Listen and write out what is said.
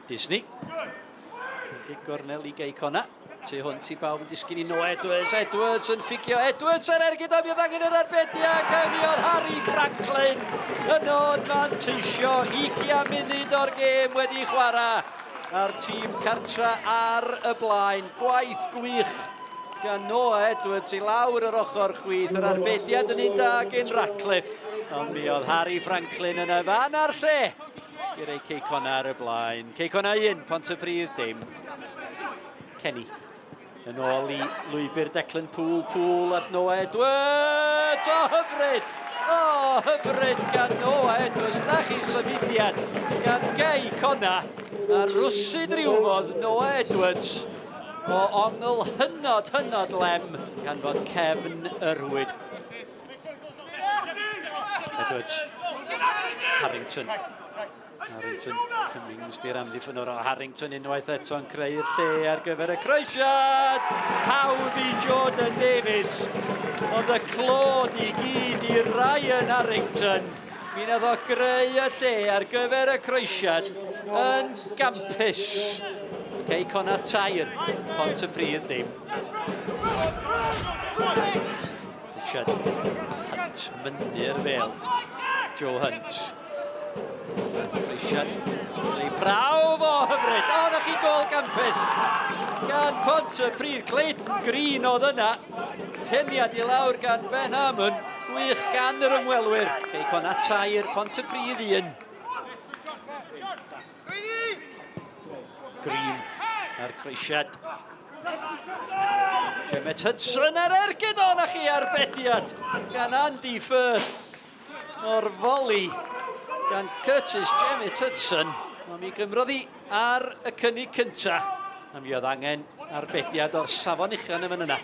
Disney. Gig gornel i Gei Conna. Tu hwnt i bawb yn disgyn i Noah Edwards. Edwards yn ffugio. Edwards ar ergyd am oedd angen yr arbediad. A mi oedd Harry Franklin yn o'n manteisio. 20 munud o'r gêm wedi chwarae. A'r tîm cartra ar y blaen. Gwaith gwych gan Noah Edwards i lawr yr ochr chwith. Yr arbediad yn un da gen Ratcliffe. Ond mi oedd Harry Franklin yn y fan a'r lle i rei Cei Connah ar y blaen. Cei Connah 1, Pontypridd dim. Kenny yn ôl i lwybr Declan Poole, Poole at Noah Edwards! O, hyfryd! O, hyfryd gan Noah Edwards. Na chi symudiad gan Gei Connah. A rwsyd rhywfodd Noah Edwards o ongl hynod, hynod lem gan fod cefn y rhwyd. Edwards. Harrington. Harrington Cummings di'r amddiffynwr o Harrington unwaith eto'n creu'r lle ar gyfer y croesiad. Hawdd i Jordan Davies. Ond y clod i gyd i Ryan Harrington. Mi nath o greu y lle ar gyfer y croesiad yn gampus. Cei Connah tair, Pontypridd dim. Richard Hunt, mynnu'r fel. Joe Hunt. Richard, ei prawf o hyfryd. O, na chi gol gampus gan Pontypridd. Clayton Green oedd yna. Peniad i lawr gan Ben Harmon. Gwych gan yr ymwelwyr. Cei Connah tair, Pontypridd un. Green a'r croesiad. Jemmet Hudson ar ergyd o na chi arbediad gan Andy Firth o'r foli gan Curtis Jemmet Hudson. Ond mi gymrodd hi ar y cynnig cynta. A mi oedd angen arbediad o'r safon uchel yn y fan yna.